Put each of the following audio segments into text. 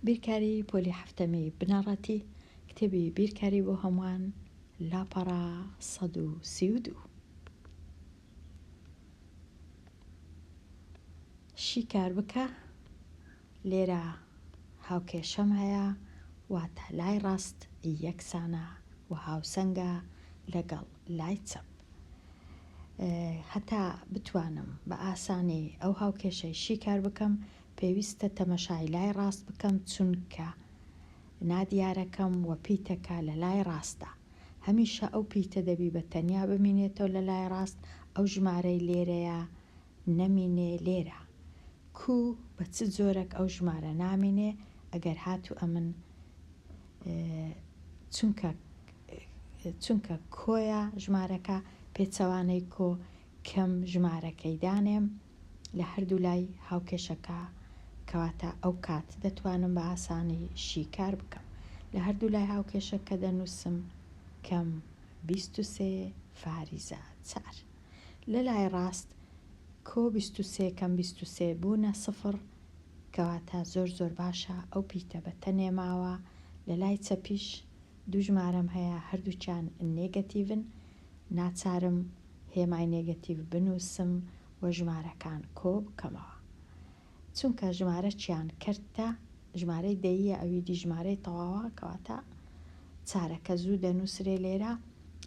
بیرکاری پۆلی حەفتەمی بنەڕەتی، کتێبی بیرکاری بۆ هەمووان، لاپەڕە 132. شیکار بکە، لێرە هاوکێشەم هەیە، واتە لای ڕاست یەکسانە و هاوسەنگە لەگەڵ لای چەپ. هەتا بتوانم بە ئاسانی ئەو هاوکێشەی شیکار بکەم، پێویستە تەمەشای لای ڕاست بکەم چونکە نادیارەکەم و پیتەکە لە لای ڕاستە. هەمیشە ئەو پیتە دەبی بە تەنیا بمینێتەوە لە لای ڕاست، ئەو ژمارەی لێرەیە نەمینێ لێرە. کوو بە چ جۆرەک ئەو ژمارە نامینێ ئەگەر هاتوو ئەمن چونکە چونکە کۆیە ژمارەکە پێچەوانەی کۆ کەم ژمارەکەی دانێم لە هەردوو لای هاوکێشەکە کەواتە ئەو کات دەتوانم بە ئاسانی شیکار بکەم لە هەردوو لای هاوکێشەکە دەنووسم کەم 23 فاریزە چار لە لای ڕاست کۆ 23 کەم 23 بوونە سفڕ کەواتە زۆر زۆر باشە ئەو پیتە بە تەنێ ماوە لە لای چەپیش دوو ژمارەم هەیە هەردووکیان نێگەتیڤن ناچارم هێمای نێگەتیڤ بنووسم و ژمارەکان کۆ بکەمەوە چونکە ژمارەکیان کەرتە ژمارەی دەییە ئەوی دی ژمارەی تەواوە کەواتە چارەکە زوو دەنووسرێ لێرە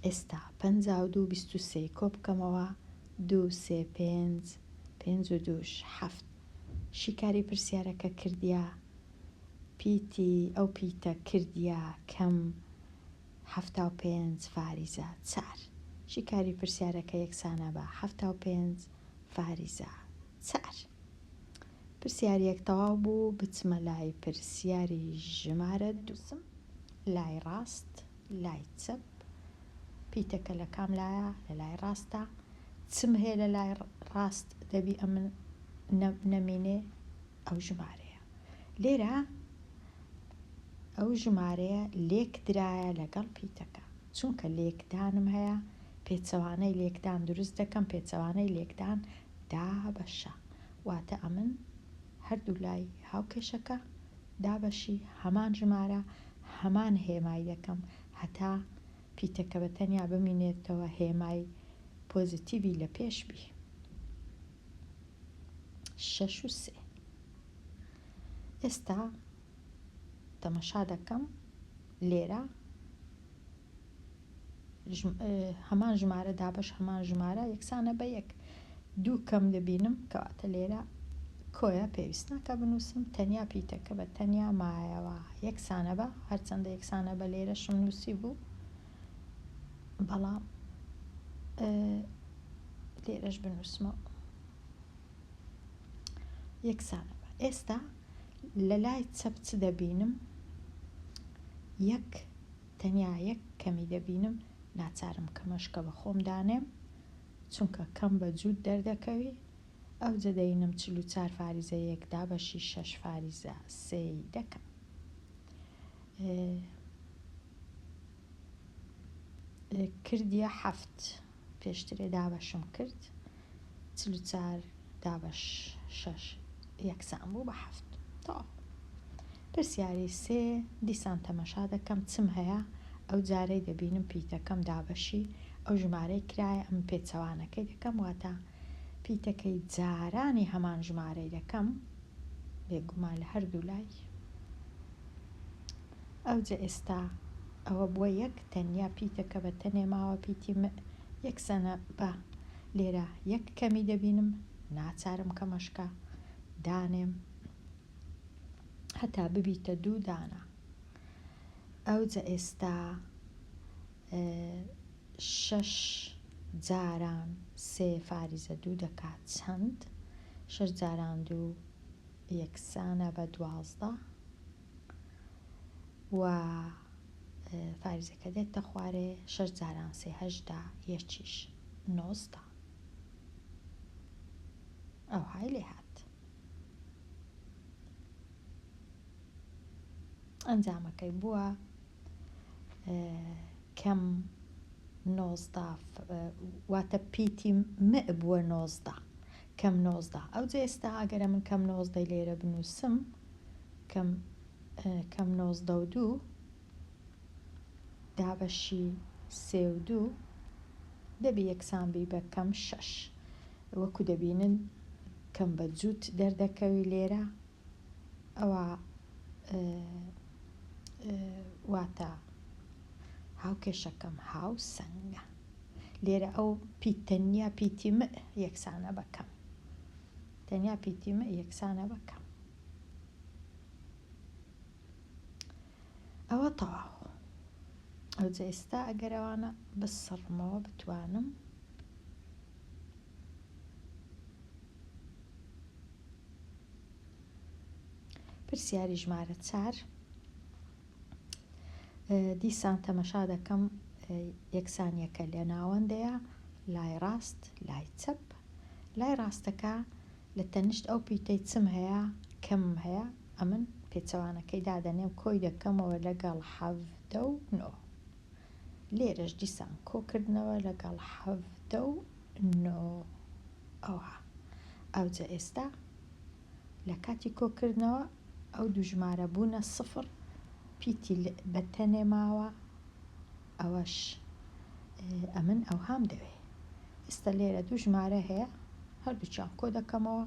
ئێستا 52 23 کۆ بکەمەوە دوو سێ پێنج پێنج و دووش حەفت شیکاری پرسیارەکە کردیە پیتی ئەو پیتە کردیە کەم 75 فاریزە چار شیکاری پرسیارەکە یەکسانە بە 75 فاریزە چار. پرسیار یەک تەواو بوو بچمە لای پرسیاری ژمارە دوو. لای ڕاست لای چەپ پیتەکە لە کام لایە لە لای ڕاستە چم هەیە لە لای ڕاست دەبی ئەمن نەمینێ ئەو ژمارەیە لێرە ئەو ژمارەیە لێک درایە لەگەڵ پیتەکە چونکە لێکدانم هەیە پێچەوانەی لێکدان دروست دەکەم پێچەوانەی لێکدان دابەشە واتە ئەمن هەردوو لای هاوکێشەکە دابەشی هەمان ژمارە هەمان هێمای دەکەم هەتا پیتەکە بە تەنیا بمینێتەوە هێمای پۆزیتیڤی لە پێش بی. شەش و سێ. ئێستا تەمەشا دەکەم لێرە هەمان ژمارە دابەش هەمان ژمارە یەکسانە بە یەک دوو کەم دەبینم کەواتە لێرە کۆیە پێویست ناکە بنووسم تەنیا پیتەکە بە تەنیا مایەوە یەکسانە بە هەرچەندە یەکسانە بە لێرەشم نووسی بوو بەڵام لێرەش بنووسمەوە یەکسانە بە ئێستا لە لای چەپ چ دەبینم یەک تەنیا یەک کەمی دەبینم ناچارم کەمەشکە بە خۆم دانێم چونکە کەم بە جووت دەردەکەوی ئەوجە دەینم 44 فاریزە یەک دابەشی شەش فاریزە سێی دەکەم. کردیە حەفت پێشترێ دابەشم کرد 44 دابەش شەش یەکسان بوو بە حەفت تەواو. پرسیاری سێ دیسان تەمەشا دەکەم چم هەیە ئەو جارەی دەبینم پیتەکەم دابەشی ئەو ژمارەی کرایە ئەم پێچەوانەکەی دەکەم واتە پیتەکەی جارانی هەمان ژمارەی دەکەم بێگومان لە هەردوو لای ئەوجە ئێستا ئەوە بووە یەک تەنیا پیتەکە بە تەنێ ماوە پیتی م یەکسانە بە لێرە یەک کەمی دەبینم ناچارم کەمەشکە دانێم هەتا ببیتە دوو دانە ئەوجە ئێستا شەش جاران سێ فاریزە دوو دەکات چەند؟ شەش جاران دوو یەکسانە بە 12 و فاریزەکە دێتە خوارێ شەش جاران سێ 18 یەکیش 19 ئەوهای لێ هات. ئەنجامەکەی بووە کەم 19 واتە پیتی م بووە 19 کەم 19 ئەوجە ئێستا ئەگەرە من کەم نۆزدەی لێرە بنووسم کەم. کەم 19 و دوو دابەشی سێ و دوو دەبی یەکسان بی بە کەم شەش. وەکو دەبینن کەم بە جووت دەردەکەوی لێرە ئەوە واتە هاوکێشەکەم هاوسەنگە. لێرە ئەو پیت تەنیا پیتی م یەکسانە بە کەم. تەنیا پیتی م یەکسانە بە کەم. ئەوە تەواو. ئەوجا ئێستا ئەگەر ئەوانە بسڕمەوە بتوانم پرسیاری ژمارە چار دیسان تەمەشا دەکەم یەکسانیەکە لە ناوەندەیە لای ڕاست لای چەپ لای ڕاستەکە لە تەنیشت ئەو پیتەی چم هەیە کەمم هەیە ئەمن پێچەوانەکەی دادەنێم کۆی دەکەمەوە لەگەڵ 79. لێرەش دیسان کۆکردنەوە لەگەڵ 79 ئەوها. ئەوجە ئێستا لە کاتی کۆکردنەوە ئەو دوو ژمارە بوونە سفر، پیتی بە تەنێ ماوە، ئەوەش ئەمن ئەوهام دەوێ. ئێستا لێرە دوو ژمارە هەیە، هەردووکیان کۆ دەکەمەوە،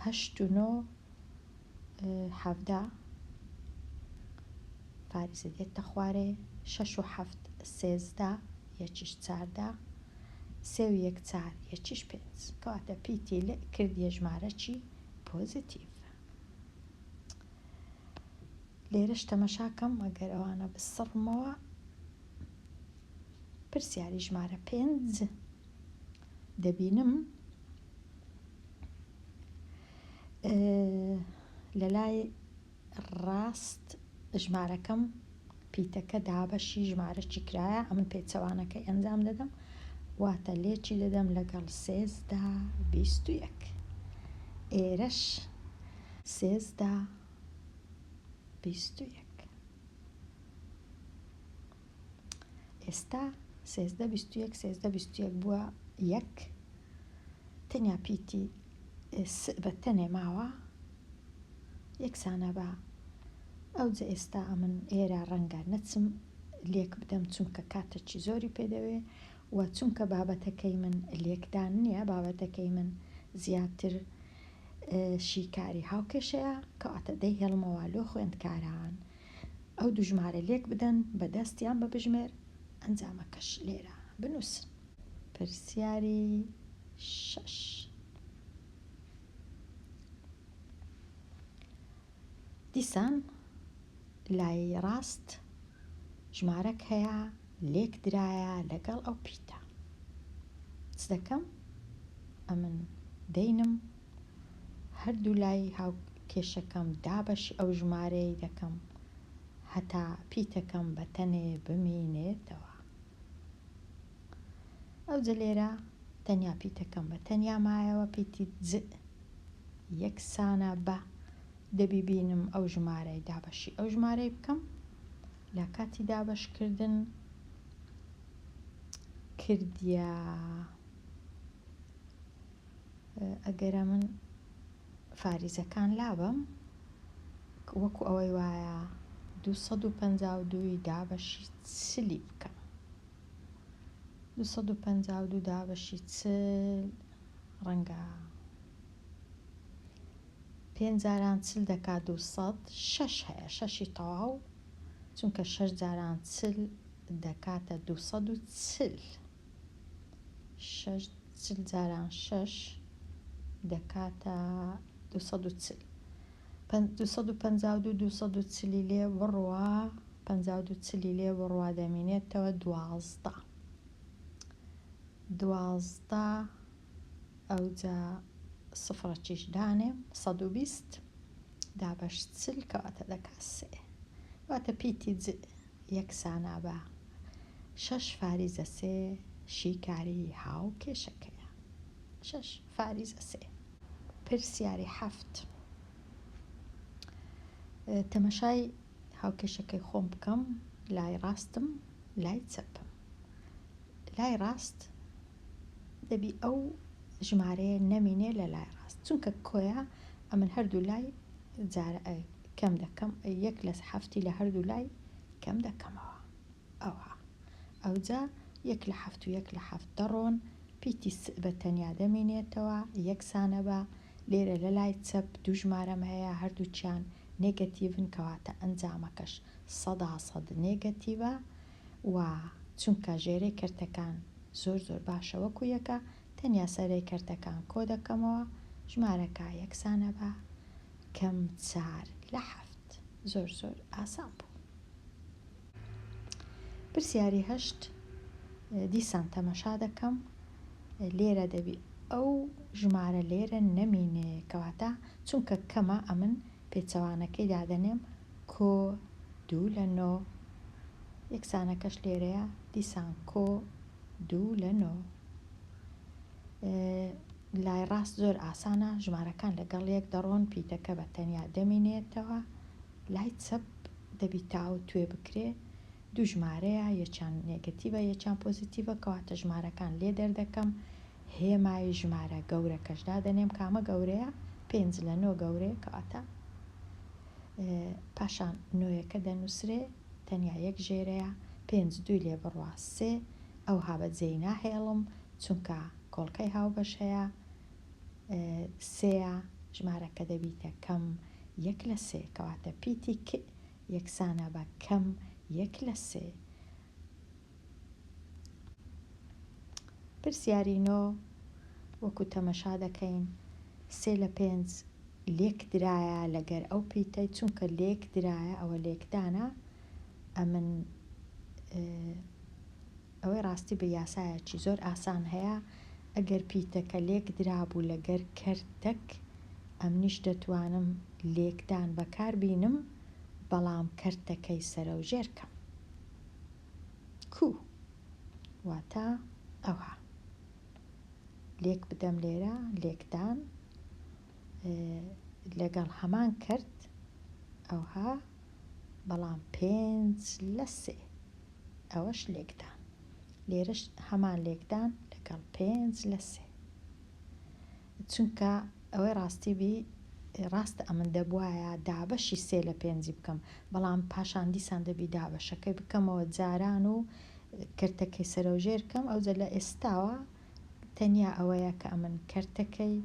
هەشت و نۆ 17، فاریزە دێتە خوارێ، شەش و حەفت 13، یەکیش 14، سێ و یەک چار، یەکیش پێنج. کەواتە پیتی ل کردیە ژمارەکی پۆزیتیڤ. لێرەش تەمەشاکەم ئەگەر ئەوانە بسڕمەوە. پرسیاری ژمارە پێنج دەبینم لە لای ڕاست ژمارەکەم پیتەکە دابەشی ژمارەکی کرایە، ئەمن پێچەوانەکەی ئەنجام دەدەم، واتە لێکی دەدەم لەگەڵ 13 21. ئێرەش 13 21. ئێستا 13 21 13 21 بووە یەک، تەنیا پیتی س بە تەنێ ماوە یەکسانە بە ئەوجە. ئێستا ئەمن ئێرە ڕەنگە نەچم لێک بدەم چونکە کاتێکی زۆری پێدەوێ و چونکە بابەتەکەی من لێکدان نییە، بابەتەکەی من زیاتر شیکاری هاوکێشەیە، کەواتە دەیهێڵمەوە لۆ خوێندکاران ئەو دوو ژمارە لێک بدەن بە دەست یان بە بژمێر، ئەنجامەکەش لێرە بنووسن. پرسیاری شەش. دیسان لای ڕاست ژمارەک هەیە لێک درایە لەگەڵ ئەو پیتە. چ دەکەم؟ ئەمن دەینم هەردوو لای هاوکێشەکەم دابەشی ئەو ژمارەیەی دەکەم هەتا پیتەکەم بە تەنێ بمینێتەوە. ئەوجە لێرە تەنیا پیتەکەم بە تەنیا مایەوە، پیتی ج یەکسانە بە دەبی بینم ئەو ژمارەی دابەشی ئەو ژمارەی بکەم. لە کاتی دابەشکردن کردیا ئەگەرە من فاریزەکان لابەم وەکو ئەوەی وایە 252 دابەشی چلی بکەم. 252 دابەشی 40 ڕەنگە پێنج جاران 40 دەکات 200، شەش هەیە، شەشی تەواو، چونکە شەش جاران 40 دەکاتە 240. شەش 40 جاران شەش دەکاتە 240. 252 240 لێ بڕوا، 52 چلی لێ بڕوا دەمینێتەوە 12. 12 ئەوجا سفرەکیش دانێم 120 دابەش 40 کەواتە دەکات سێ. واتە پیتی ج یەکسانە بە شەش فاریزە سێ شیکاری هاوکێشەکەیە. شەش فاریزە سێ. پرسیاری حەفت. تەمەشای هاوکێشەکەی خۆم بکەم، لای ڕاستم لای چەپم. لای ڕاست دەبی ئەو ژمارەیە نەمینێ لە لای ڕاست، چونکە کۆیە ئەمن هەردوو لای جارە. کەم دەکەم یەک لە حەفتی لە هەردوو لای کەم دەکەمەوە ئەوها ئەوجا یەک لە حەفت و یەک لە حەفت دەڕۆن پیتی س بە تەنیا دەمینێتەوە یەکسانە بە لێرە لە لای چەپ دوو ژمارەم هەیە هەردووکیان نێگەتیڤن کەواتە ئەنجامەکەش 100% نێگەتیڤە و چونکە ژێرەی کەرتەکان زۆر زۆر باشە وەکو یەکە تەنیا سەرەی کەرتەکان کۆ دەکەمەوە ژمارەکە یەکسانە بە کەم چار لە حەفت زۆر زۆر ئاسان بوو. پرسیاری هەشت دیسان تەمەشا دەکەم لێرە دەبی ئەو ژمارە لێرە نەمینێ کەواتە چونکە کەمە ئەمن پێچەوانەکەی دادەنێم کۆ دوو لە نۆ یەکسانەکەش لێرەیە دیسان کۆ دوو لە نۆ لای ڕاست زۆر ئاسانە ژمارەکان لەگەڵ یەک دەڕۆن پیتەکە بە تەنیا دەمینێتەوە لای چەپ دەبی تاو توێ بکرێ دوو ژمارەیە یەکیان نێگەتیڤە یەکیان پۆزیتیڤە کەواتە ژمارەکان لێ دەردەکەم هێمای ژمارە گەورەکەش دادەنێم کامە گەورەیە پێنج لە نۆ گەورەیە کەواتە پاشان نۆیەکە دەنووسرێ تەنیا یەک ژێرەیە پێنج دووی لێ بڕوا سێ ئەوها بە جێی ناهێڵم چونکە کۆڵکەی هاوبەش هەیە سێیە ژمارەکە دەبیتە کەم یەک لە سێ کەواتە پیتی ک یەکسانە بە کەم یەک لە سێ. پرسیاری نۆ، وەکو تەمەشا دەکەین سێ لە پێنج لێک درایە لەگەر ئەو پیتەی چونکە لێک درایە ئەوە لێکدانە ئەمن ئەوەی ڕاستی بە یاسایەکی زۆر ئاسان هەیە ئەگەر پیتەکە لێک درابوو لەگەر کەرتەک ئەمنیش دەتوانم لێکدان بەکار بینم بەڵام کەرتەکەی سەرەوژێر کەم کوو واتە ئەوها لێک بدەم لێرە لێکدان لەگەڵ هەمان کەرت ئەوها بەڵام پێنج لە سێ ئەوەش لێکدان لێرەش هەمان لێکدان لەگەڵ پێنج لە سێ چونکە ئەوەی ڕاستی بی ڕاستە ئەمن دەبوایە دابەشی سێ لە پێنجی بکەم بەڵام پاشان دیسان دەبی دابەشەکەی بکەمەوە جاران و کەرتەکەی سەرەوژێر کەم ئەوجە لە ئێستاوە تەنیا ئەوەیە کە ئەمن کەرتەکەی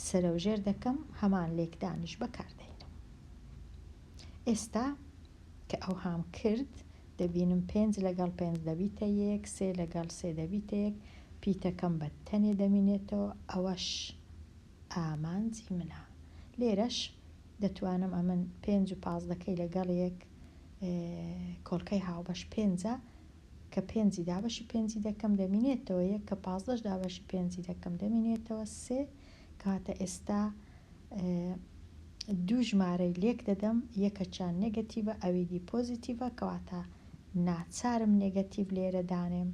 سەرەوژێر دەکەم هەمان لێکدانیش بەکاردەینم ئێستا کە ئەوهام کرد دەبینم پێنج لەگەڵ پێنج دەبیتە یەک، سێ لەگەڵ سێ دەبیتە یەک، پیتەکەم بە تەنێ دەمینێتەوە، ئەوەش ئامانجی منە. لێرەش دەتوانم ئەمن پێنج و پازدەکەی لەگەڵ یەک کۆڵکەی هاوبەش پێنجە، کە پێنجی دابەشی پێنجی دەکەم دەمینێتەوە یەک، کە پازدەش دابەشی پێنجی دەکەم دەمینێتەوە سێ، کەواتە ئێستا دوو ژمارەی لێک دەدەم یەکەکیان نێگەتیڤە ئەوی دی پۆزیتیڤە کەواتە ناچارم نێگەتیڤ لێرە دانێم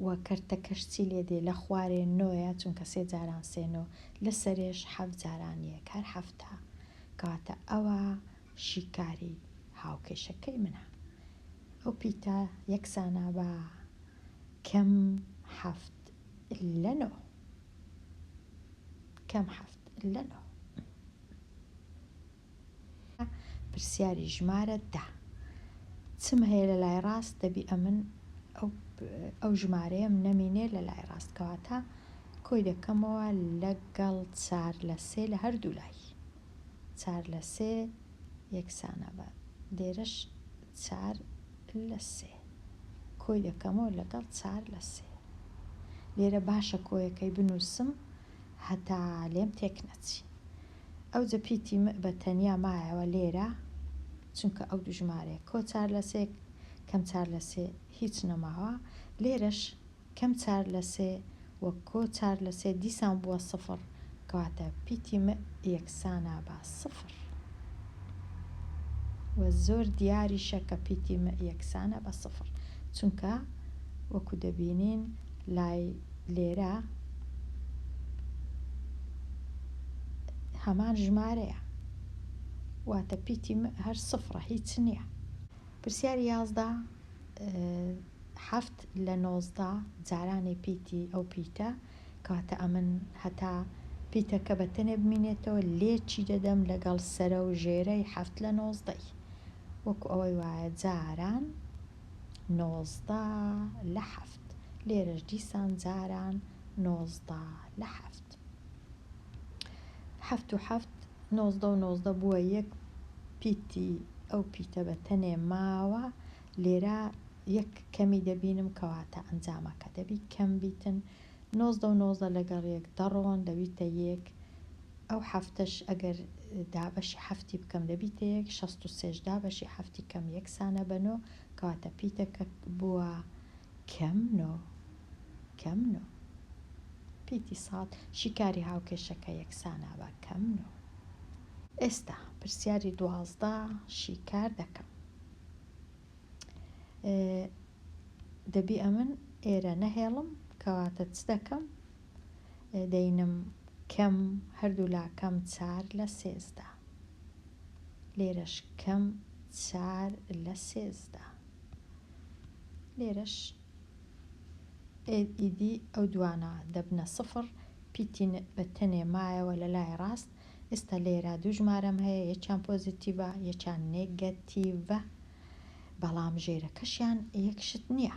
و کەرتەکەش چی لێ دێ لە خوارێ نۆیە چونکە سێ جاران سێ نۆ لە سەرێش حەفت جاران یەک هەر حەفتە کەواتە ئەوە شیکاری هاوکێشەکەی منە ئەو پیتە یەکسانە بە کەم حەفت لە نۆ. کەم حەفت لە نۆ. پرسیاری ژمارە دە. چم هەیە لە لای ڕاست دەبی ئەمن ئەو ئەو ژمارەیەم نەمینێ لە لای ڕاست کەواتە کۆی دەکەمەوە لەگەڵ چار لە سێ لە هەردوو لای چار لە سێ یەکسانە بە لێرەش چار لە سێ کۆی دەکەمەوە لەگەڵ چار لە سێ لێرە باشە کۆیەکەی بنووسم هەتا لێم تێک نەچی ئەوجە پیتی م بە تەنیا مایەوە لێرە چونکە ئەو دوو ژمارەیە کۆ چار لە سێ کەم چار لە سێ هیچ نەماوە لێرەش کەم چار لە سێ و کۆ چار لە سێ دیسان بووە سفر کەواتە پیتی م یەکسانە بە سفر و زۆر دیاریشە کە پیتی م یەکسانە بە سفر چونکە وەکو دەبینین لای لێرە هەمان ژمارەیە واتە پیتی م هەر سفرە هیچ نییە. پرسیاری 11 حەفت لە 19 جارانێ پیتی ئەو پیتە کەواتە ئەمن هەتا. پیتەکە بە تەنێ بمینێتەوە لێکی دەدەم لەگەڵ سەرە و ژێرەی حەفت لە نۆزدەی وەکو ئەوەی وایە جاران 19 لە حەفت لێرەش دیسان جاران 19 لە حەفت. حەفت و حەفت 19 و 19 بووە یەک پیتی ئەو پیتە بە تەنێ ماوە لێرە یەک کەمی دەبینم کەواتە ئەنجامەکە دەبی کەم بیتن 19 و 19 لەگەڵ یەک دەڕۆن دەبیتە یەک ئەو حەفتەش ئەگەر دابەشی حەفتی بکەم دەبیتە یەک 63 دابەشی حەفتی کەم یەکسانە بە نۆ کەواتە پیتەکە بووە کەم نۆ کەم نۆ پیتی ساد شیکاری هاوکێشەکە یەکسانە بە کەم نۆ. ئێستا پرسیاری 12 شیکار دەکەم. دەبی ئەمن ئێرە نەهێڵم کەواتە چ دەکەم؟ دەینم کەم هەردوو لاکەم چار لە 13 لێرەش کەم چار لە 13 لێرەش ئیدی ئەو دوانە دەبنە سفر پیتی بە تەنێ مایەوە لە لای ڕاست ئێستا لێرە دوو ژمارەم هەیە یەکیان پۆزیتیڤە یەکیان نێگەتیڤە بەڵام ژێرەکەشیان یەک شت نییە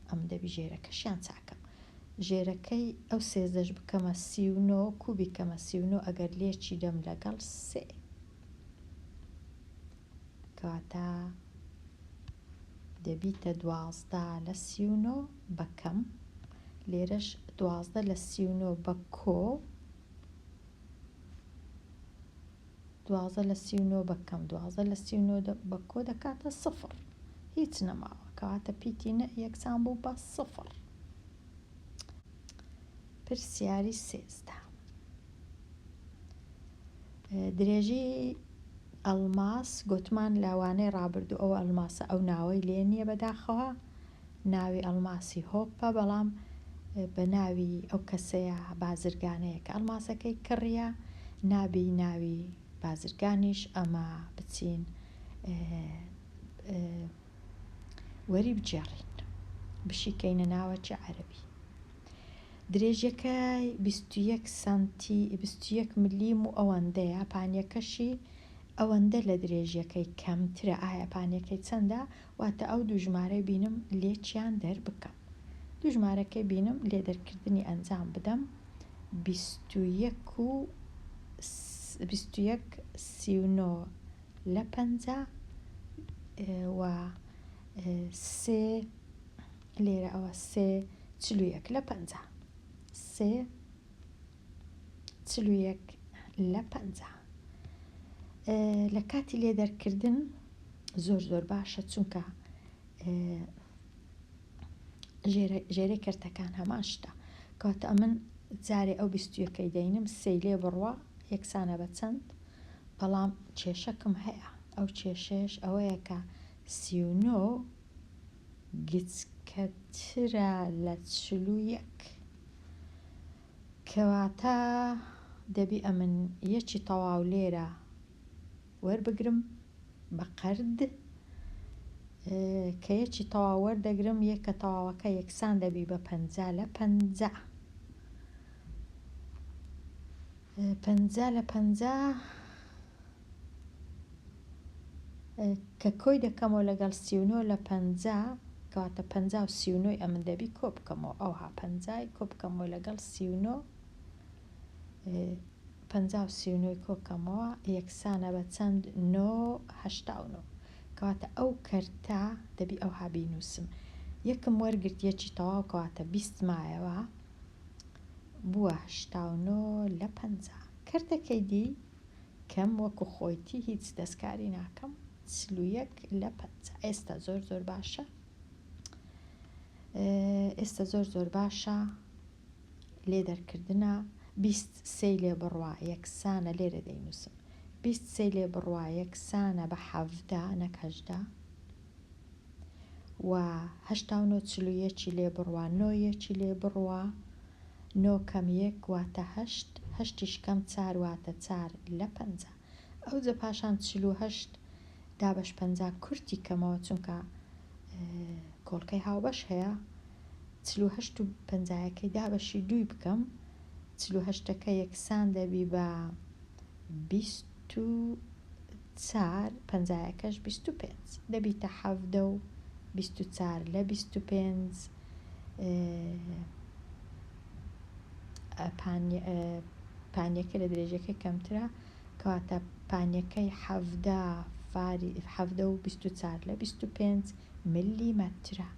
ئەم دەبی ژێرەکەشیان چاکەم ژێرەکەی ئەو سێزدەش بکەمە 39 کوبی کەمە 39 ئەگەر لێکی دەم لەگەڵ سێ کەواتە دەبیتە 12 لە 39 بە کەم لێرەش 12 لە 39 بە کۆ 12 لە 39 بە کەم 12 لە 39 بە کۆ دەکاتە سفر هیچ نەماوە کەواتە پیتی نە یەکسان بوو بە سفر. پرسیاری 13 درێژی ئەڵماس گوتمان لەوانەی ڕابردوو ئەو ئەلماسە ئەو ناوەی لێ نییە بەداخەوە ناوی ئەلماسی هۆپە بەڵام بە ناوی ئەو کەسەیە بازرگانەیە کە ئەلماسەکەی کڕیە نابی ناوی بازرگانیش ئەمە بچین وەری بگێڕین بشیکەینە ناوەکی عەرەبی. درێژیەکەی 21 سانتی 21 ملیم و ئەوەندەیە پانیەکەشی ئەوەندە لە درێژیەکەی کەمترە ئایا پانیەکەی چەندە واتە ئەو دوو ژمارەی بینم لێکیان دەربکەم دوو ژمارەکەی بینم لێ دەرکردنی ئەنجام بدەم 21 و 21 39 لە 50 و سێ لێرە ئەوە سێ 41 لە 50 سێ 41 لە 50 لە کاتی لێ دەرکردن زۆر زۆر باشە چونکە ژێرەی کەرتەکان هەمان شتە کەواتە ئەمن جارێ ئەو بیستویەکەی دەینم سێی لێ بڕوا یەکسانە بە چەند بەڵام کێشەکم هەیە ئەو کێشەیەش ئەوەیە کە 39 گچکەترە لە 41 کەواتە دەبی ئەمن یەکی تەواو لێرە وەربگرم بە قەرد کە یەکی تەواو وەردەگرم یەکە تەواوەکە یەکسان دەبی بە 50 لە 50 50 لە 50 کە کۆی دەکەمەوە لەگەڵ 39 لە 50 کەواتە 50 و 39 ئەمن دەبی کۆ بکەمەوە ئەوها 50 کۆ بکەمەوە لەگەڵ 39 50 و 39 کۆکەمەوە یەکسانە بە چەند 9 89 کەواتە ئەو کەرتە دەبی ئەوها بینووسم یەکم وەرگرت یەکی تەواو کەواتە 20 مایەوە بووە 89 لە 50 کەرتەکەی دی کەم وەکو خۆیتی هیچ دەستکاری ناکەم 41 لە 50 ئێستا زۆر زۆر باشە ئێستا زۆر زۆر باشە لێ دەرکردنە 20 سێی لێ بڕوا یەکسانە لێرە دەینووسم 20 سێی لێ بڕوا یەکسانە بە حەڤدە نەک هەژدە و 89 41 لێ بڕوا نۆ یەکی لێ بڕوا نۆ کەم یەک واتە هەشت هەشتیش کەم چار واتە چار لە پەنجا ئەوجە پاشان 48 دابەش پەنجا کورتی کەمەوە چونکە کۆڵکەی هاوبەش هەیە 48 و پەنجایەکەی دابەشی دووی بکەم. 48ەکە یەکسان دەبی بە 24، پەنجایەکەش 25 دەبیتە 17 و 24 لە 25. پانیەکە لە درێژەکەی کەمترە، کەواتە پانیەکەی 17 فاری 17 و 24 لە 25 ملیمەترە.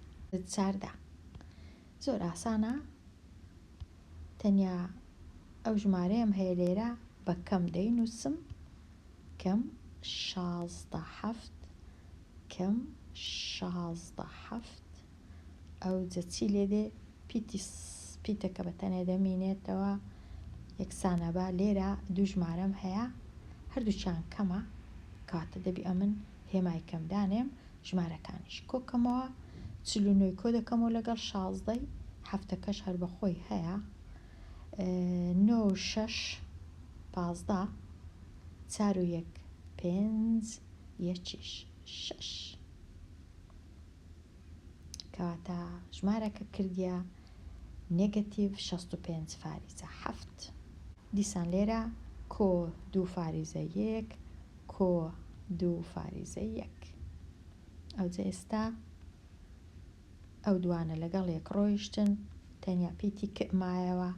چاردە زۆر ئاسانە، تەنیا ئەو ژمارەیەم هەیە لێرە بە کەم دەینووسم، کەم 16 هەفت، کەم 16 هەفت. ئەوجە چی لێ دێ؟ پیتی پیتەکە بە تەنێ دەمینێتەوە، یەکسانە بە لێرە دوو ژمارەم هەیە هەردووچیان کەمە، کەواتە دەبی ئەمن هێمای کەم دانێم، ژمارەکانیش کۆکەمەوە، 49ی کۆ دەکەمەوە لەگەڵ 16ی، هەفتەکەش هەر بەخۆی هەیە، 9 و 6 15، 4 و 1 5، یەکیش 6. کەواتە ژمارەکە کردیە نێگەتیڤ 65 فاریزە هەفت. دیسان لێرە کۆ دوو فاریزە یەک، کۆ دوو فاریزە یەک. ئەوجە ئێستا ئەو دوانە لەگەڵ یەک ڕۆیشتن، تەنیا پیتی ک مایەوە،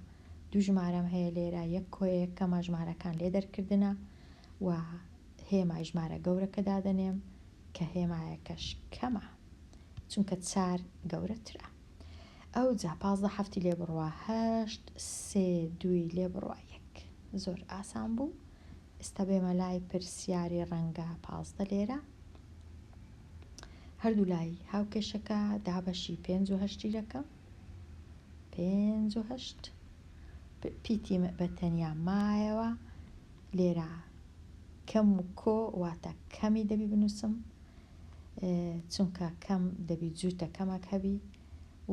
دوو ژمارەم هەیە لێرە، یەک کۆیە یەک کەمە، ژمارەکان لێ دەرکردنە و هێمای ژمارە گەورەکە دادەنێم کە هێمایەکەش کەمە چونکە چار گەورەترە. ئەوجا 15 هەفتی لێ بڕوا هەشت، سێ دووی لێ بڕوا یەک. زۆر ئاسان بوو. ئێستا بێمە لای پرسیاری ڕەنگە 15 لێرە. هەردوو لای هاوکێشەکە دابەشی پێنج و هەشتی دەکەم، پێنج و هەشت. پیتی بە تەنیا مایەوە، لێرە کەم و کۆ واتە کەمی دەبی بنووسم، چونکە کەم دەبی جووتە کەمەک هەبی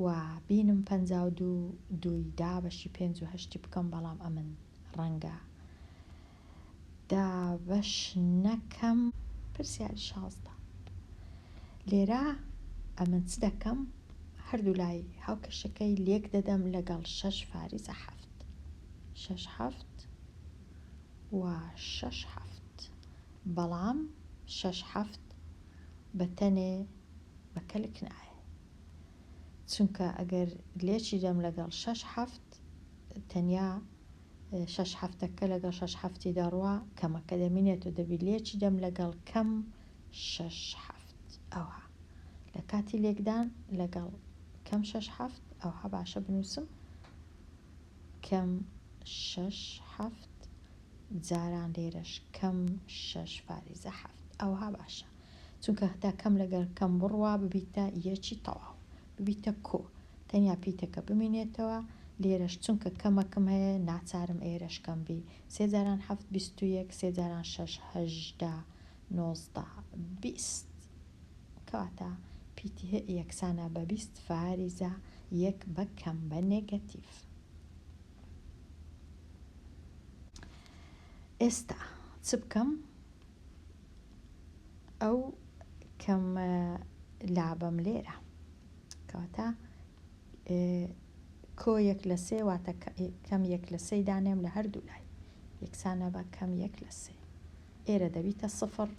و بینم 52 دووی دابەشی پێنج و هەشتی بکەم، بەڵام ئەمن ڕەنگە دابەش نەکەم. پرسیاری 16 لێرە ئەمن چ دەکەم؟ هەردوو لای هاوکێشەکەی لێک دەدەم لەگەڵ شەش فاریزە هەفت، شەش هەفت و شەش هەفت، بەڵام شەش هەفت بە تەنێ بە کەلک نایە، چونکە ئەگەر لێکی دەم لەگەڵ شەش هەفت، تەنیا شەش هەفتەکە لەگەڵ شەش هەفتی دەڕوا، کەمەکە دەمینێتەوە، دەبی لێکی دەم لەگەڵ کەم شەش هەفت. ئەوها لە کاتی لێکدان لەگەڵ کەم شەش هەفت، ئەوها باشە بنووسم کەم شەش هەفت جاران لێرەش کەم شەش فاریزە هەفت. ئەوها باشە، چونکە هەتا کەم لەگەڵ کەم بڕوا ببیتە یەکی تەواو، ببیتە کۆ، تەنیا پیتەکە بمینێتەوە. لێرەش چونکە کەمەکم هەیە ناچارم ئێرەش کەم بی، سێ جاران هەفت 21، سێ جاران شەش 18، 19 20. کەواتە پیتی هە یەکسانە بە 20 فاریزە یەک بە کەم بە نێگەتیڤ. ئێستا چ بکەم؟ ئەو کەم لابەم لێرە، کەواتە کۆ یەک لە سێ واتە کەم یەک لە سێی دانێم لە هەردوو لای، یەکسانە بە کەم یەک لە سێ. ئێرە دەبیتە سفر،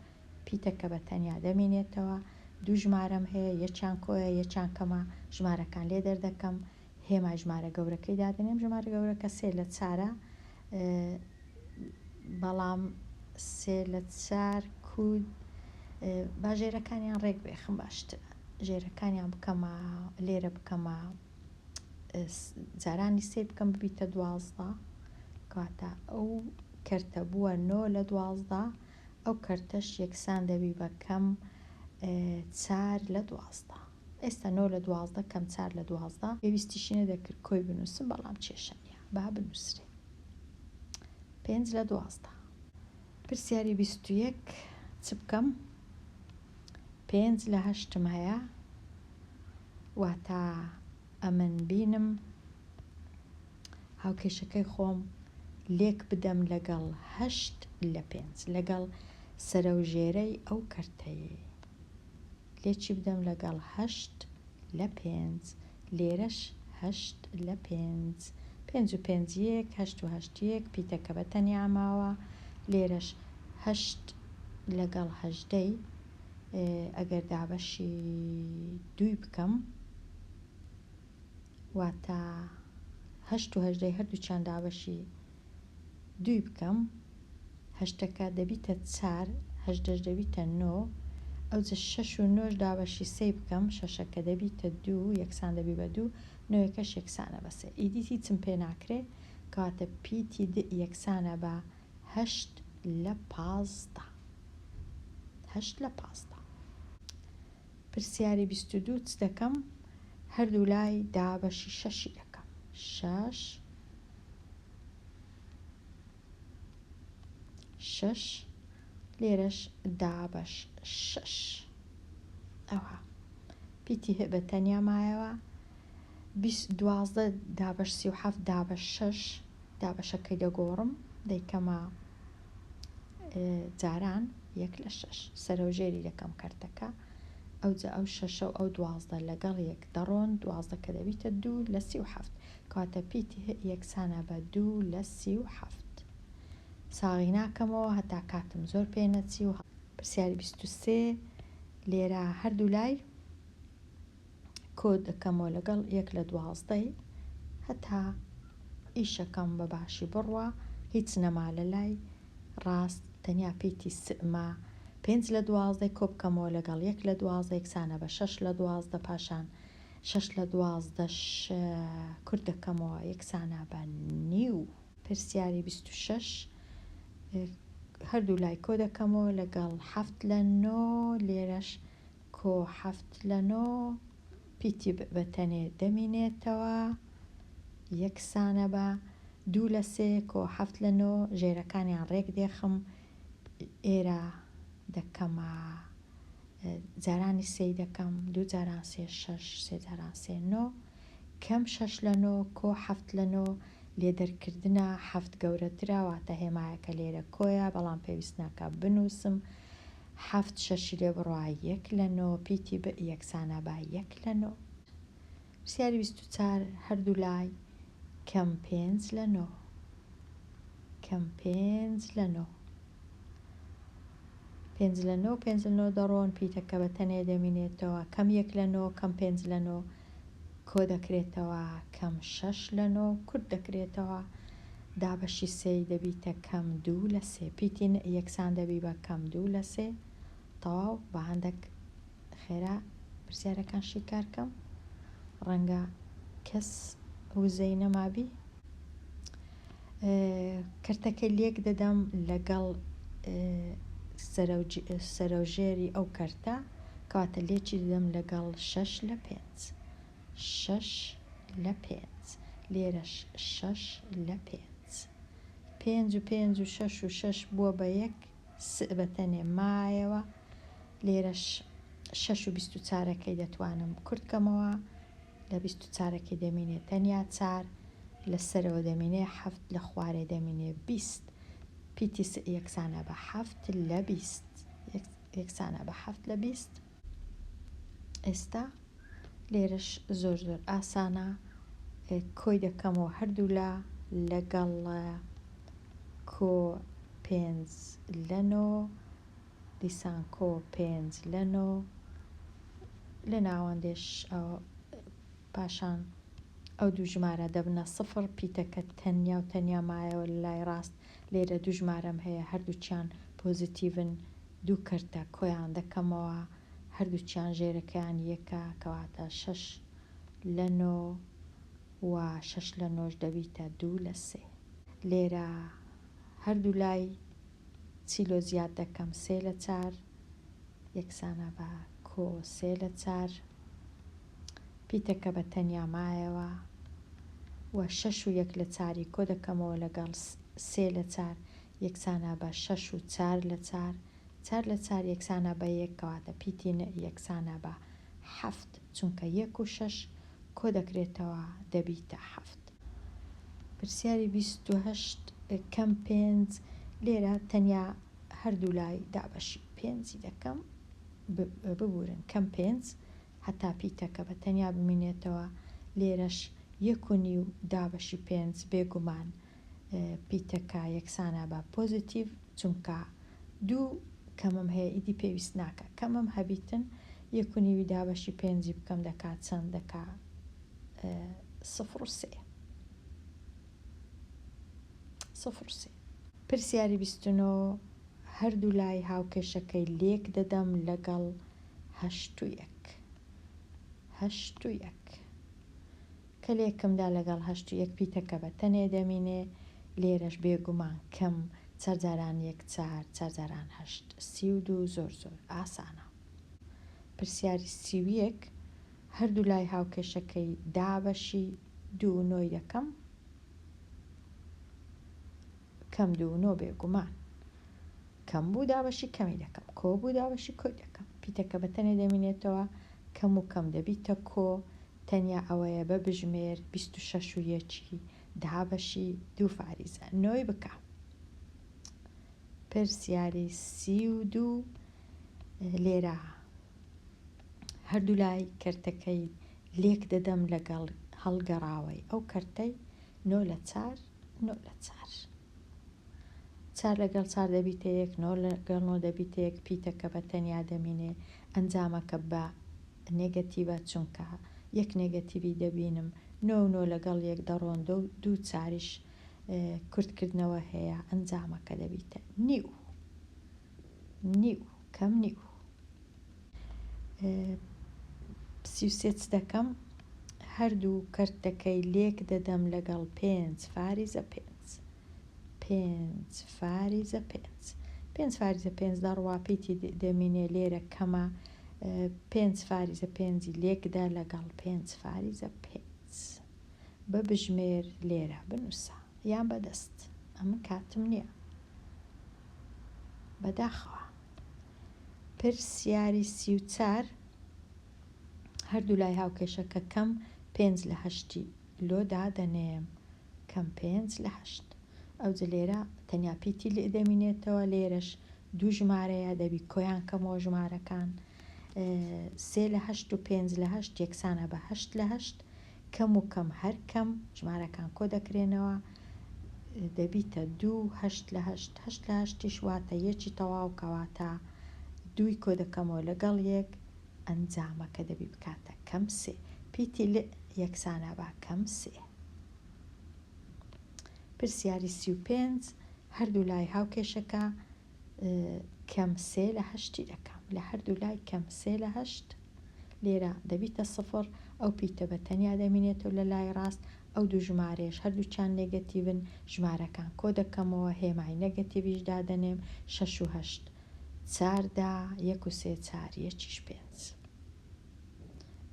پیتەکە بە تەنیا دەمینێتەوە، دوو ژمارەم هەیە، یەکیان کۆیە یەکیان کەمە، ژمارەکان لێ دەردەکەم، هێمای ژمارە گەورەکەی دادەنێم، ژمارە گەورەکە سێ لە چارە، بەڵام سێ لە چار کود با ژێرەکانیان ڕێک بێخم باشترە، ژێرەکانیان بکەمە لێرە بکەمە جارانی سێ بکەم ببیتە 12، کەواتە ئەو کەرتە بووە نۆ لە 12، ئەو کەرتەش یەکسان دەبی بە کەم چار لە 12. ئێستا نۆ لە 12 کەم چار لە 12، پێویستیشی نەدەکرد کۆی بنووسم، بەڵام کێشە نییە با بنووسرێ. پێنج لە 12. پرسیاری 21 چ بکەم؟ پێنج لە هەشتم هەیە، واتە ئەمن بینم هاوکێشەکەی خۆم لێک بدەم لەگەڵ هەشت لە پێنج، لەگەڵ سەرەوژێرەی ئەو کەرتەیە لێکی بدەم لەگەڵ هەشت لە پێنج، لێرەش هەشت لە پێنج. پێنج و پێنج یەک، هەشت و هەشت یەک، پیتەکە بە تەنیا ماوە. لێرەش هەشت لەگەڵ هەژدەی ئەگەر دابەشی دووی بکەم واتە هەشت و هەژدەی هەردووکیان دابەشی دووی بکەم هەشتەکە دەبیتە چار هەژدەش دەبیتە نۆ ئەوجە شەش و نۆش دابەشی سێی بکەم شەشەکە دەبیتە دوو یەکسان دەبی بە دوو نۆیەکەش یەکسانە بە سێ ئیدی هیچم پێ ناکرێ کەواتە پیتی د یەکسانە بە هەشت لە 15 هەشت لە 15. پرسیاری 22 چ دەکەم؟ هەردوو لای دابەشی شەشی دەکەم شەش شەش لێرەش دابەش شەش ئەوها پیتی هە بە تەنیا مایەوە 12 دابەش 37 دابەش شەش دابەشەکەی دەگۆڕم دەیکەمە جاران یەک لە شەش سەرەوژێری دەکەم کەرتەکە ئەوجا ئەو شەشە و ئەو 12 لەگەڵ یەک دەڕۆن 12 کە دەبیتە دوو لە 37 کەواتە پیتی هە یەکسانە بە دوو لە 37. ساغی ناکەمەوە هەتا کاتم زۆر پێ نەچی و پرسیاری 23 لێرە هەردوو لای کۆ دەکەمەوە لەگەڵ یەک لە دوازدەی هەتا ئیشەکەم بە باشی بڕوا هیچ نەما لە لای ڕاست تەنیا پیتی س ما پێنج لە دوازدەی کۆ بکەمەوە لەگەڵ یەک لە 12 یەکسانە بە شەش لە 12 پاشان شەش لە دوازدەش کورت دەکەمەوە یەکسانە بە نیو. پرسیاری 26 هەردوو لای کۆ دەکەمەوە لەگەڵ حەفت لە نۆ لێرەش کۆ حەفت لە نۆ پیتی بە تەنێ دەمینێتەوە یەکسانە بە دوو لە سێ کۆ حەفت لە نۆ ژێرەکانیان ڕێک دێخم ئێرە دەکەمە جارانی سێی دەکەم دوو جاران سێ شەش سێ جاران سێ نۆ کەم شەش لە نۆ کۆ حەفت لە نۆ لێ دەرکردنە حەفت گەورەترە واتە هێمایەکە لێرە کۆیە بەڵام پێویست ناکە بنووسم حەفت شەشی لێ بڕوا یەک لە نۆ پیتی ب یەکسانە بە یەک لە نۆ. پرسیاری 24 هەردوو لای کەم پێنج لە نۆ کەم پێنج لە نۆ پێنج لە نۆ پێنج لە نۆ دەڕۆن پیتەکە بە تەنێ دەمینێتەوە کەم یەک لە نۆ کەم پێنج لە نۆ کۆ دەکرێتەوە کەم شەش لە نۆ کورت دەکرێتەوە دابەشی سێی دەبیتە کەم دوو لە سێ پیتی ن یەکسان دەبی بە کەم دوو لە سێ تەواو بە هەندێک خێرا پرسیارەکان شیکار کەم ڕەنگە کەس وزەی نەمابی. کەرتەکەی لێک دەدەم لەگەڵ سەرەوژێری ئەو کەرتە کەواتە لێکی دەدەم لەگەڵ شەش لە پێنج شەش لە پێنج لێرەش شەش لە پێنج پێنج و پێنج و شەش و شەش بووە بە یەک س بە تەنێ مایەوە لێرەش شەش و بیست و چارەکەی دەتوانم کورت کەمەوە لە بیست و چارەکەی دەمینێ تەنیا چار لە سەرەوە دەمینێ حەفت لە خوارێ دەمینێ بیست پیتی س یەکسانە بە حەفت لە بیست یەکسانە بە حەفت لە بیست. ئێستا لێرەش زۆر زۆر ئاسانە کۆی دەکەمەوە هەردوولا لەگەڵ کۆ پێنج لە نۆ دیسان کۆ پێنج لە نۆ لە ناوەندێش پاشان ئەو دوو ژمارە دەبنە سفر پیتەکە تەنیا و تەنیا مایەوە لە لای ڕاست لێرە دوو ژمارەم هەیە هەردووکیان پۆزیتیڤن دوو کەرتە کۆیان دەکەمەوە هەردووکیان ژێرەکەیان یەکە کەواتە شەش لە نۆ و شەش لە نۆش دەبیتە دوو لە سێ لێرە هەردوو لای چی لۆ زیاد دەکەم سێ لە چار یەکسانە بە کۆ سێ لە چار پیتەکە بە تەنیا مایەوە و شەش و یەک لە چاری کۆ دەکەمەوە لەگەڵ سێ لە چار یەکسانە بە شەش و چار لە چار چار لە چار یەکسانە بە یەک کەواتە پیتی ن یەکسانە بە حەفت چونکە یەک و شەش کۆ دەکرێتەوە دەبیتە حەفت. پرسیاری 28 کەم پێنج لێرە تەنیا هەردوو لای دابەشی پێنجی دەکەم ببورن کەم پێنج هەتا پیتەکە بە تەنیا بمینێتەوە لێرەش یەک و نیو دابەشی پێنج بێگومان پیتەکە یەکسانە بە پۆزیتیڤ چونکە دوو کەمم هەیە ئیدی پێویست ناکا کەمم هەبیتن یەک و نیوی دابەشی پێنجی بکەم دەکا چەند دەکا سفر و سێ سفر و سێ. پرسیاری 29 هەردوو لای هاوکێشەکەی لێک دەدەم لەگەڵ هەشت و یەک هەشت و یەک. کە لێکمدا لەگەڵ هەشت و یەک پیتەکە بە تەنێ دەمینێ، لێرەش بێگومان کەم، چار جاران یەک چار، چار جاران هەشت 32 زۆر زۆر ئاسانە. پرسیاری 31، هەردوو لای هاوکێشەکەی دابەشی دوو و نۆی دەکەم، کەم دوو و نۆ بێگومان کەم بوو دابەشی کەمی دەکەم، کۆ بوو دابەشی کۆی دەکەم، پیتەکە بە تەنێ دەمینێتەوە، کەم و کەم دەبیتە کۆ، تەنیا ئەوەیە بە بژمێر 26 و یەکی دابەشی دوو فاریزە نۆی بکە. پرسیاری 32 لێرە هەردوولای کەرتەکەی لێک دەدەم لەگەڵ هەڵگەڕاوەی ئەو کەرتەی نۆ لە چار نۆ لە چار. چار لەگەڵ چار دەبیتە یەک، نۆ لەگەڵ نۆ دەبیتە یەک، پیتەکە بە تەنیا دەمینێ، ئەنجامەکە بە نێگەتیڤە چونکە یەک نێگەتیڤی دەبینم، نۆ و نۆ لەگەڵ یەک دەڕۆن، دو دوو چاریش کورتکردنەوە هەیە، ئەنجامەکە دەبیتە نیو نیو کەم نیو. 33 چ دەکەم؟ هەردوو کەرتەکەی لێک دەدەم لەگەڵ پێنج فاریزە پێنج. پێنج فاریزە پێنج. پێنج فاریزە پێنج دەڕوا پیتی دەمینێ لێرە کەمە پێنج فاریزە پێنجی لێکدە لەگەڵ پێنج فاریزە پێنج. بە بژمێر لێرە بنووسە یان بە دەست. ئەمن کاتم نییە. بەداخەوە. پرسیاری 34 هەردوو لای هاوکێشەکە کەم پێنج لە هەشتی لۆ دادەنێم کەم پێنج لە هەشت ئەوجە لێرە تەنیا پیتی لئ دەمینێتەوە لێرەش دوو ژمارەیە دەبی کۆیان کەمەوە ژمارەکان سێ لە هەشت و پێنج لە هەشت یەکسانە بە هەشت لە هەشت کەم و کەم هەر کەم ژمارەکان کۆ دەکرێنەوە دەبیتە دوو هەشت لە هەشت هەشت لە هەشتیش واتە یەکی تەواو کەواتە دووی کۆ دەکەمەوە لەگەڵ یەک ئەنجامەکە دەبی بکاتە کەم سێ پیتی لئ یەکسانە بە کەم سێ. پرسیاری 35 هەردوو لای هاوکێشەکە کەم سێ لە هەشتی دەکەم لە هەردوو لای کەم سێ لە هەشت لێرە دەبیتە سفر ئەو پیتە بە تەنیا دەمینێتەوە لە لای ڕاست ئەو دوو ژمارەیەش هەردووکیان نێگەتیڤن ژمارەکان کۆ دەکەمەوە هێمای نێگەتیڤیش دادەنێم شەش و هەشت چار دا یەک و سێ چار یەکیش پێنج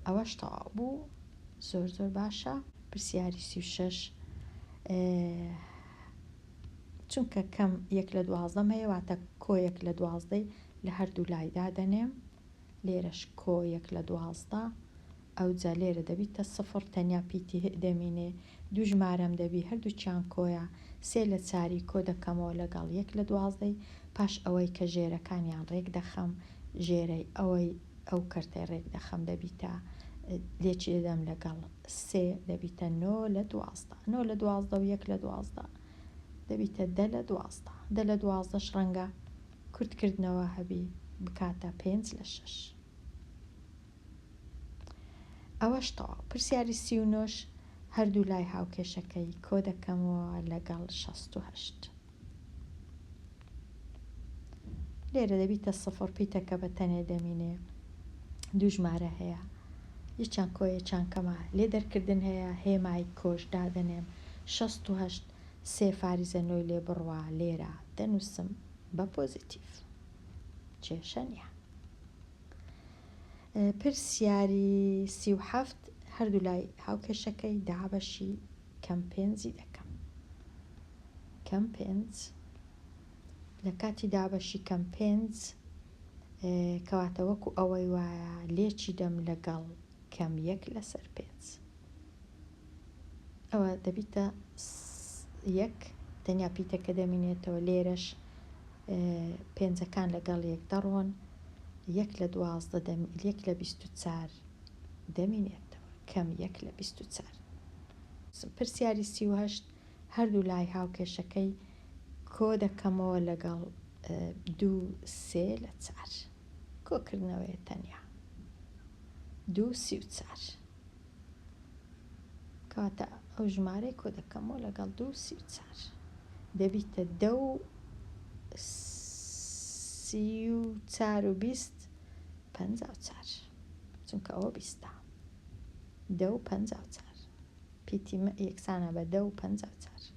ئەوەش تەواو بوو زۆر زۆر باشە. پرسیاری 36 چونکە کەم یەک لە دوازدەم هەیە واتە کۆ یەک لە دوازدەی لە هەردوو لای دادەنێم لێرەش کۆ یەک لە دوازدە ئەوجا لێرە دەبیتە سفر تەنیا پیتی هئ دەمینێ دوو ژمارەم دەبی هەردووکیان کۆیە سێ لە چاری کۆ دەکەمەوە لەگەڵ یەک لە دوازدەی پاش ئەوەی کە ژێرەکانیان ڕێک دەخەم ژێرەی ئەوەی ئەو کەرتەی ڕێک دەخەم دەبیتە لێکی دەدەم لەگەڵ سێ دەبیتە نۆ لە 12 نۆ لە 12 و یەک لە 12 دەبیتە دە لە 12 دە لە دوازدەش ڕەنگە کورتکردنەوە هەبی بکاتە پێنج لە شەش. ئەوەش تەواو. پرسیاری 39ش هەردوو لای هاوکێشەکەی کۆ دەکەمەوە لەگەڵ 68. لێرە دەبیتە سفر پیتەکە بە تەنێ دەمینێ دوو ژمارە هەیە یەکیان کۆ یەکیان کەمە لێ دەرکردن هەیە هێمای کۆش دادەنێم 68 سێ فاریزە نۆی لێ بڕوا لێرە دەنووسم بە پۆزیتیڤ کێشە نییە. پرسیاری 37 هەردوو لای هاوکێشەکەی دابەشی کەم پێنجی دەکەم کەم پێنج لە کاتی دابەشی کەم پێنج کەواتە وەکو ئەوەی وایە لێکی دەم لەگەڵ کەم یەک لەسەر پێنج ئەوە دەبیتە یەک تەنیا پیتەکە دەمینێتەوە لێرەش پێنجەکان لەگەڵ یەک دەڕۆن یەک لە 12 یەک لە 24 دەمینێتەوە کەم یەک لە 24. پرسیاری 38 هەردوو لای هاوکێشەکەی کۆ دەکەمەوە لەگەڵ دوو سێ لە چار. کۆکردنەوەیە تەنیا دوو 34. کەواتە ئەو ژمارەی کۆ دەکەمەوە لەگەڵ دوو 34 دەبیتە دە و 34 و 20 54، چونکە ئەوە بیستە دە و 54. پیتی م یەکسانە بە دە و 54.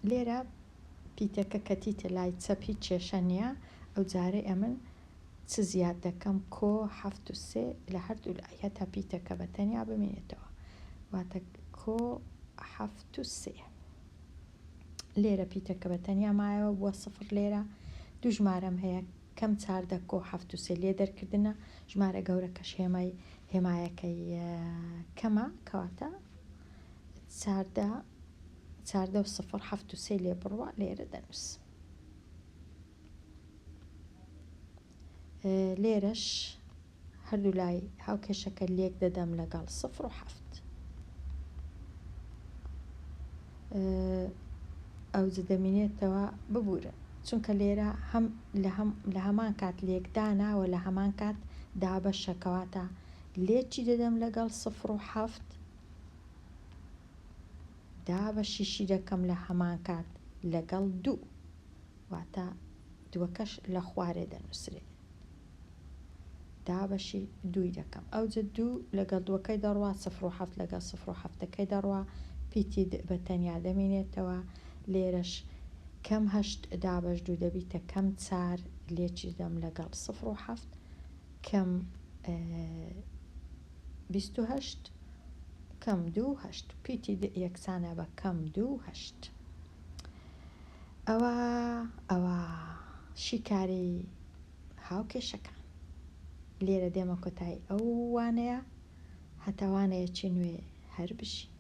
لێرە پیتەکە کەتیتە لای چەپ هیچ کێشە نییە. ئەو جارەی ئەمن چ زیاد دەکەم؟ کۆ حەفت و سێ لە هەردوو لای هەتا پیتەکە بە تەنیا بمێنێتەوە، واتە کۆ حەفت و سێ. لێرە پیتەکە بە تەنیا مایەوە بووە سفر. لێرە دوو ژمارەم هەیە کەم چاردە کۆ حەفت و سێ لێ دەرکردنە، ژمارە گەورەکەش هێمای هێمایەکەی کەمە، کەواتە چاردە چاردە و سفر حەفت و سێ لێ بڕوا لێرە دەنووسم. لێرەش هەردوو لای هاوکێشەکە لێک دەدەم لەگەڵ سفر و حەفت. ئەوجە دەمینێتەوە ببورن، چونکە لێرە هەم لە هەمان کات لێکدانە و لە هەمان کات دابەشە، کەواتە لێکی دەدەم لەگەڵ سفر و حەفت، دابەشیشی دەکەم لە هەمان کات لەگەڵ دوو، واتە دووەکەش لە خوارێ دەنووسرێ، دابەشی دووی دەکەم. ئەوجە دوو لەگەڵ دووەکەی دەڕوا، سفر و حەفت لەگەڵ سفر و حەفتەکەی دەڕوا، پیتی بە تەنیا دەمینێتەوە. لێرەش کەم هەشت دابەش دوو دەبیتە کەم چار، لێکی دەم لەگەڵ سفر و حەفت، کەم 28 کەم دوو هەشت، پیتی یەکسانە بە کەم دوو هەشت. ئەوە ئەوە شیکاری هاوکێشەکان. لێرە دێمە کۆتایی ئەو وانەیە، هەتا وانەیەکی نوێ هەر بژین.